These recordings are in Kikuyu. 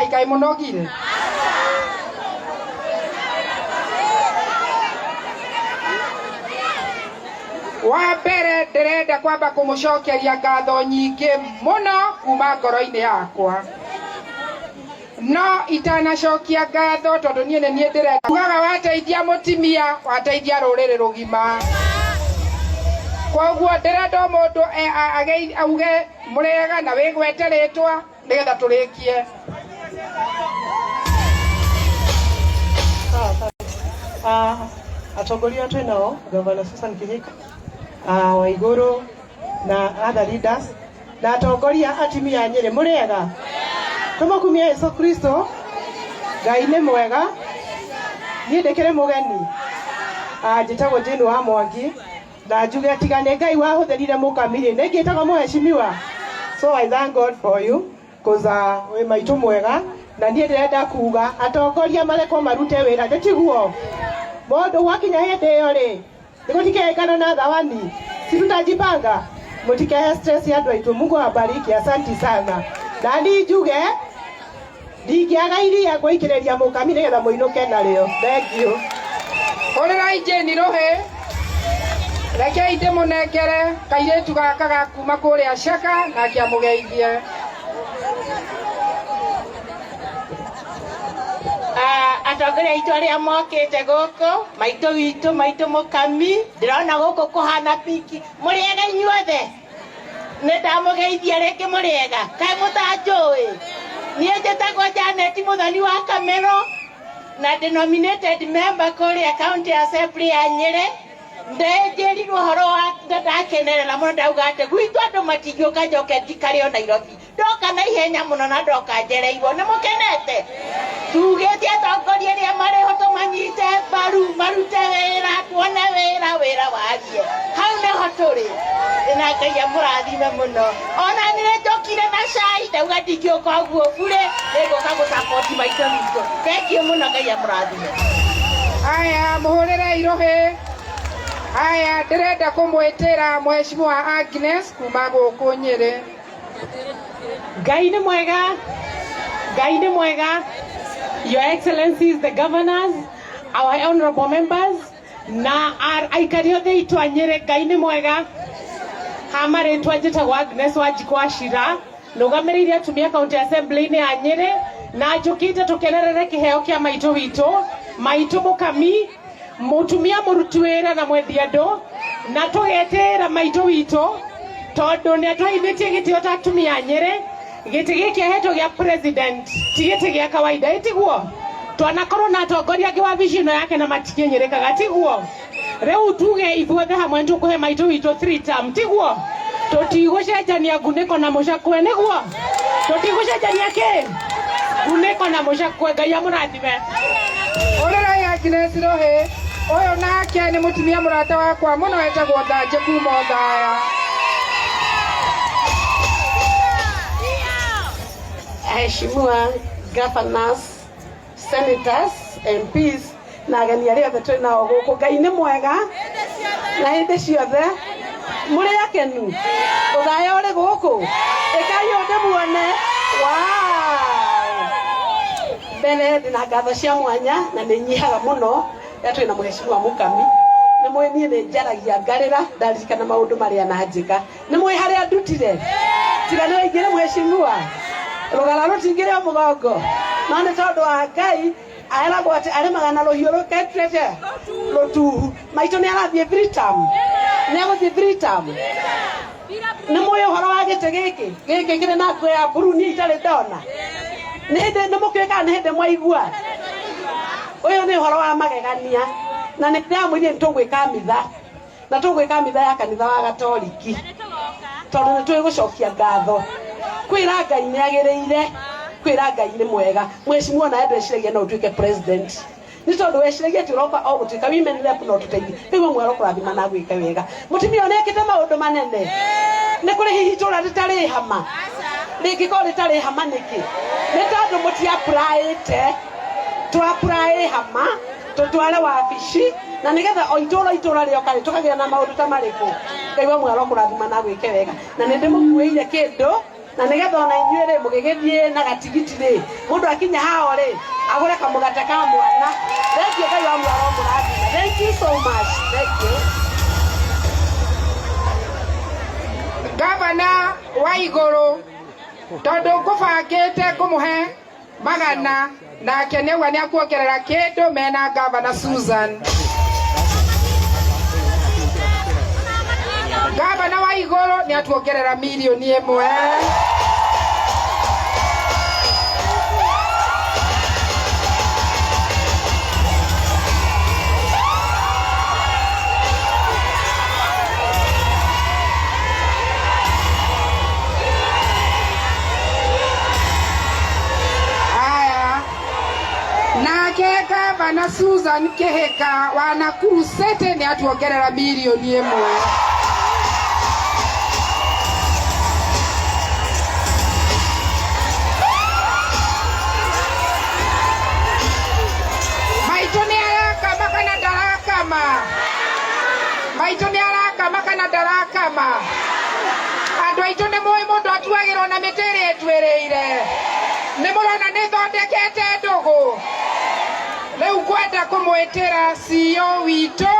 Ngai kaĩ mũnogire. Wa mbere ndĩrenda kwamba kũmũcokeria ngatho nyingĩ mũno kuma ngoro-inĩ yakwa. No itanacokia ngatho tondũ niĩ nĩ niĩ ndĩrenda ugaga wateithia mũtimia wateithia rũrĩrĩ rũgima. Koguo ndĩrenda o mũndũ auge mũrĩega na wĩgwete rĩtwa nĩgetha tũrĩkie. Atongoria twĩ nao Governor Susan Kihika, Waiguru na other leaders na atongoria atumia a Nyĩrĩ, mũrĩega? Tũmũkumie Yesu Kristo. Ngai nĩ mwega. Niĩ ndĩkĩrĩ mũgeni. Njĩtagwo Jane wa Mwangi na njuge tiga nĩ Ngai wahũthĩrire mũkami-rĩ, nĩ ngĩtagwo mũheshimiwa. So I thank God for you cause wĩ maitũ mwega na niĩ ndĩrenda kuga atongoria marekwo marute wĩra, nĩ tiguo? Mũndũ gwakinya hĩndĩ ĩyo rĩ, nĩgũtikehĩngana na thawani, si tutajipanga? Mũtikehe stress andũ aitũ. Mungu awabariki, asanti sana. Na niĩ njuge ndingĩaga iria ngũikĩrĩria mũkami nĩgetha mũinũke narĩo. Thank you. Hũrĩrai Jane rũhĩ. Rekei ndĩmũnengere kairĩtu gaka ga kuma kũrĩa Caka nake amũgeithie. Atongoria aitũ arĩa mokĩte gũkũ, maitũ witũ, maitũ mũkami, ndĩrona gũkũ kũhana piki. Mũrĩega inyuothe? Nĩ ndamũgeithia rĩngĩ, mũrĩega? Kaĩ mũtanjũĩ? Niĩ njĩtagwo Janet Mũthoni wa Kamero na ndĩ nominated member kũrĩa County Assembly ya Nyĩrĩ. Ndenjĩrirwo ũhoro wa ndakenerera mũno, ndauga atĩ gwitũ andũ matingĩũka njoke njikare o Nairobi. Ndoka na ihenya mũno na ndoka njereirwo. Nĩ mũkenete? Tugĩte atongoria arĩa marĩ ho tũmanyite mbaru, marute wĩra, tuone wĩra, wĩra warie. Hau nĩho tũrĩ. Na Ngai amũrathime mũno. Ona nĩ njokire na cai, ndauga ndingĩũka ũguo burĩ, nĩngũka gũsapoti maitũ witũ. Thank you mũno, Ngai amũrathime. Aya, mũhũrĩrei rũhĩ. Aya, ndĩrenda kũmwĩtĩra Mheshimiwa Agnes kuma gũkũ Nyĩrĩ. Ngai nĩ mwega, Ngai nĩ mwega. Your Excellencies, the governors, our honorable members, na aikari othe aitũ a Nyĩrĩ, Ngai nĩ mwega. Ha marĩtwa njĩtagwo Agnes Wanjikũ Wachira, nũgamĩrĩire atumia County Assembly-inĩ ya Nyĩrĩ, na njũkĩte tũkenerere kĩheo kĩa maitũ witũ, maitũ mũkami, mũtumia mũruti wĩra na mwendi andũ, na tũgetĩĩra maitũ witũ tondũ nĩ atũheithĩtie gĩtĩo ta atumia a Nyĩrĩ. Gĩtĩ gĩkĩ ahetwo gĩa president ti gĩtĩ gĩa kawaida, ĩtiguo? Twanakorwo na atongoria angĩ wabici ĩno yake na matikinyĩrĩkaga, tiguo? Rĩu tuge ithuothe hamwe nĩtũkũhe maitũ witũ three term, tiguo? Tũtigũcenjania ngunĩko na mũcakwe, nĩguo? Tũtigũcenjania kĩ? Ngunĩko na mũcakwe. Ngai amũrathime. Hũrĩrai Agnes rũhĩ. Ũyũ nake nĩ mũtumia mũrata wakwa mũno etagwo Thanje kuma Othaya. Aheshimiwa governors, senators, MPs na ageni arĩa othe twĩ nao gũkũ, Ngai nĩ mwega na hĩndĩ ciothe. Mũrĩ akenu? Ũthaya ũrĩ gũkũ? Ĩkai ũũ ndĩmuone. Wow! Mbere ndĩna ngatho cia mwanya na nĩ nyihaga mũno rĩrĩa twĩ na mũheshimiwa mũkami. Nĩ mũĩ niĩ nĩ njaragia ngarĩra ndaririkana maũndũ marĩa ananjĩka. Nĩ mũĩ harĩa ndutire? Tiga nĩ waingĩre mũheshimiwa, rũgara rũtingĩrĩ o mũgongo, no nĩ tondũ wa Ngai. Aeragwo atĩ arĩmaga na rũhiũ rũketete rũtuhu. Maitũ nĩ arathiĩ three term, nĩ agũthiĩ three term. Nĩ mũĩ ũhoro wa gĩtĩ gĩkĩ gĩkĩ kĩrĩ na nguo ya mburu niĩ itarĩ ndona? Nĩ hĩndĩ nĩ mũkĩũĩ kana nĩ hĩndĩ mwaigua? Ũyũ nĩ ũhoro wa magegania, na nĩ ndĩramwĩrire nĩ tũgwĩka mitha, na tũgwĩka mitha ya kanitha wa Gatoriki tondũ nĩ tũĩ gũcokia ngatho kwĩra Ngai nĩ agĩrĩire, kwĩra Ngai nĩ mwega. Mheshimiwa, nawe ndweciragia no ũtuĩke president, nĩ tondũ weciragia atĩ ũroka o gũtuĩka women rep no tũteithie. Rĩu we arokũrathima na agwĩke wega. Mũtumia ũyũ nĩ ekĩte maũndũ manene. Nĩ kũrĩ hihi itũra rĩtarĩ hama? Rĩngĩkorwo rĩtarĩ hama nĩkĩ? Nĩ tondũ mũtiapraĩte. Twapraĩ hama tũtware wabici na nĩgetha o itũra itũra rĩoka rĩ tũkagĩa na maũndũ ta marĩkũ. Ngai wa muoyo arokũrathima na agwĩke wega. Na nĩ ndĩmũkuĩire kĩndũ. Na nigetha ona inyuĩ rĩ mũgĩgĩthiĩ na gatigiti rĩ mũndũ akinya hao rĩ agũre kamũgate ka mwana. Thank you, Ngai wa mwaro mũrathime. Thank you so much. Thank you. Gavana wa igũrũ tondũ ngũbangĩte ngũmũhe magana nake nĩauga nĩ akuongerera kĩndũ mena Gavana Susan. Gavana wa igũrũ nĩ atuongerera milioni 1. Nake Gavana Susan Kihika wa Nakuru City nĩ atuongerera milioni 1. Maitũ nĩ arakama kana ndarakama? Maitũ nĩ arakama kana ndarakama? Andũ aitũ nĩ mũĩ mũndũ atuagĩrwo na mĩtĩ ĩrĩa ĩtuĩrĩire. Nĩ mũrona nĩ thondekete ndũgũ. Rĩu ngwenda kũmwĩtĩra CEO witũ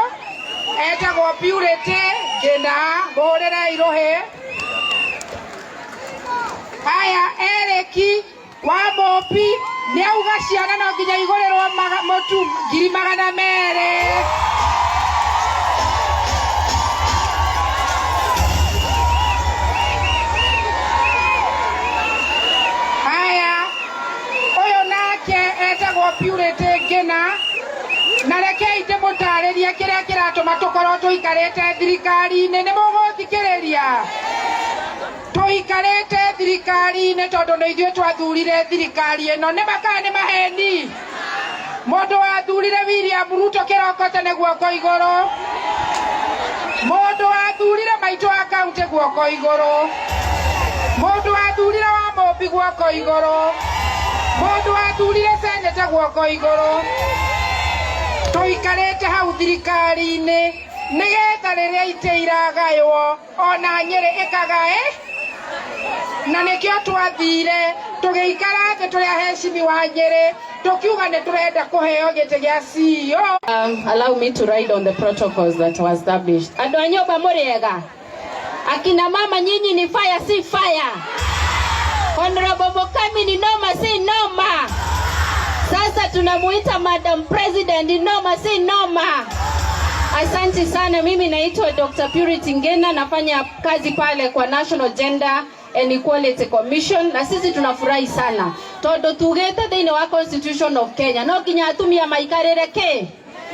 etagwo Purity Ngina, mũhũrĩrei rũhĩ. Aya Eriki wa Mũmbi nĩ auga ciana no nginya igũrĩrwo mũtu 200,000. Aya ũyũ nake etagwo Purity Ngina, na rekei ndĩmũtarĩrie kĩrĩa kĩratũma tũkorwo tũikarĩte thirikari-inĩ. Nĩ mũgũthikĩrĩria? Tũikarĩte thirikari-inĩ tondũ nĩ ithuĩ twathurire thirikari ĩno. Nĩ makaa nĩ maheni? Mũndũ wathurire William Ruto kĩroko tene guoko igũrũ, mũndũ wathurire maitũ wa kaunti guoko igũrũ, mũndũ wathurire wa Mũmbi guoko igũrũ, mũndũ wathurire seneta guoko igũrũ. Tũikarĩte hau thirikari-inĩ nĩgetha rĩrĩa itĩ iragaywo ona Nyĩrĩ ĩkagae, na nĩkĩo twathire tũgĩikara thĩ tũrĩ aheshimi wa Nyĩrĩ tũkiuga nĩ tũrenda kũheo gĩtĩ gĩa CEO. Allow me to ride on the protocols that were established. Andũ a nyũmba mũrĩega? Akina mama nyinyi ni fire si fire? Honorable Mukami ni noma si noma? Sasa tunamuita Madam President ni noma si noma? Asante sana. Mimi naitwa Dr. Purity Ngena, nafanya kazi pale kwa National Gender and Equality Commission, na sisi tunafurahi sana tondu tugite thiini wa Constitution of Kenya no nginya atumia maikarire ki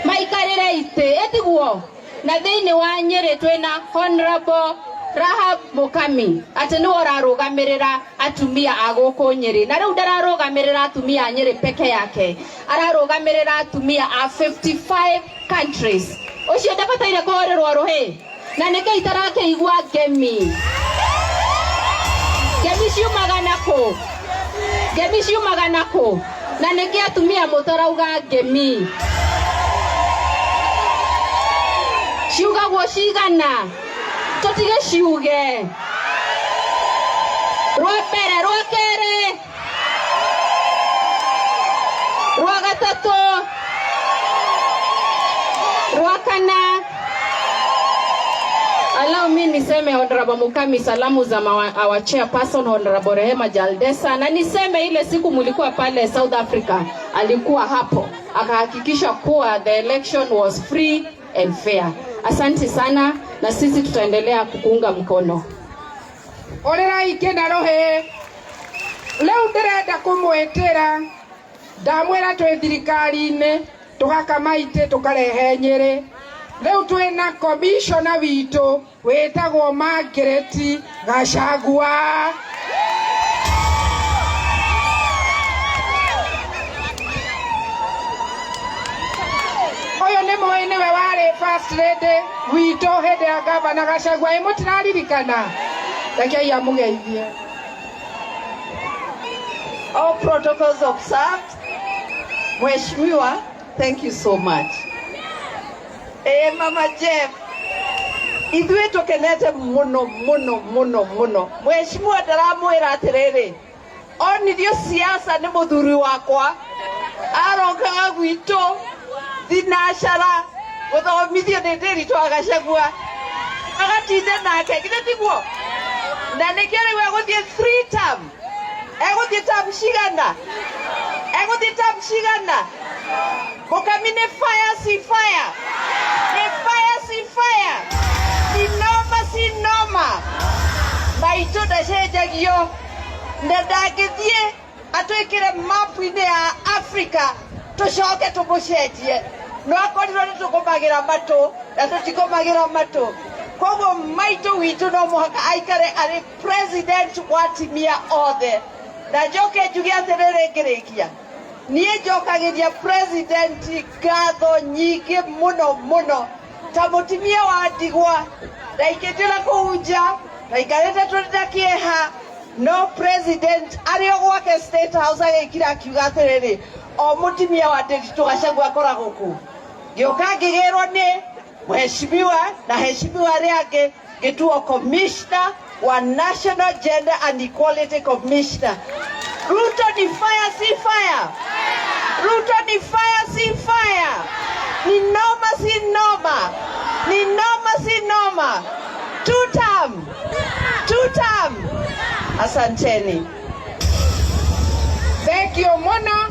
maikarire ite etiguo. Na thiini wa Nyeri twina Honorable Rahab Mukami ati niwe ũrarũgamĩrĩra atumia a gũkũ Nyeri, na rĩu ndararũgamĩrĩra atumia a Nyeri peke yake, ararũgamĩrĩra atumia a 55 countries. Ũcio ndabataire kũhũrĩrwo rũhĩ, na nĩkĩ itarakĩigua ngemi? Ngemi ciumaga nakũ? Ngemi ciumaga nakũ? Na nĩkĩ atumia mũtarauga ngemi? Ciugagwo cigana? Tũtige ciuge. Rwa mbere, rwa kerĩ, rwa gatatũ, rwa kana. Allow me niseme Honorable Mukami salamu za our chairperson Honorable Rehema Jaldesa, na niseme ile siku mulikuwa pale South Africa alikuwa hapo akahakikisha kuwa the election was free and fair. Asante sana, na sisi tutaendelea kukuunga mkono. Orera ikena rohe. Leo ndirenda kumwitira ndamwira twi thirikari-inĩ tũgakama itĩ tũkarehe Nyĩrĩ. Rĩu twĩna commissioner witũ wĩtagwo Margaret Gachagua. Ũyũ nĩ mũĩ nĩwe warĩ first lady witũ hĩndĩ ya Gavana Gachagua. Ĩ mũtiraririkana? Rekei amũgeithie. All protocols observed. Mheshimiwa, thank you so much. Hey, Mama Jeff, Ithuĩ tũkenete mũno mũno mũno mũno. Mheshimiwa ndaramwĩra atĩrĩrĩ, onirio siasa nĩ mũthuri wakwa, arokaga gwitũ thinacara gũthomithio nĩ Ndĩritũ wa Gachagua, agatinda nake, githĩ tiguo? Na nĩkĩo rĩu egũthiĩ three term. Egũthiĩ term cigana? Egũthiĩ term cigana? Mũkami nĩ fire si fire? Nĩ fire si fire? Ni noma si noma? Maitũ ndacenjagio na ndangĩthiĩ atwĩkĩre mapu-inĩ ya Africa tũcoke tũmũcenjie. No akorirwo nĩ tũkũmagĩra matũ na tũtikũmagĩra matũ. Koguo maitũ witũ no mũhaka aikare arĩ president wa atumia othe. Na njoke njuge atĩrĩrĩ ngĩrĩkia, niĩ njokagĩria president ngatho nyingĩ mũno mũno ta mũtumia wa ndigwa. Ndaikĩtio na kũu nja, ndaikarĩte tũrĩ na kĩeha, no president arĩ o gwake State House agĩkira akiuga atĩrĩrĩ, o mũtumia wa Ndĩritũ Gachagua akoragwo kũ. Ngĩũka ngĩgĩrwo nĩ mheshimiwa na heshimiwa arĩa angĩ, ngĩtuo commissioner wa National Gender and Equality Commissioner. Ruto ni fire si fire? Ruto ni fire si fire? Ni noma si noma? Ni noma si noma? Two term. Two term. Asanteni. Thank you mũno.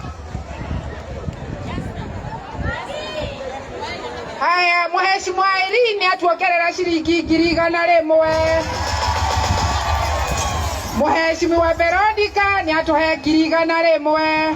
Haya, Mheshimiwa Irene atuongerera ciringi 100,000. Mheshimiwa Veronica nĩ atũhe 100,000.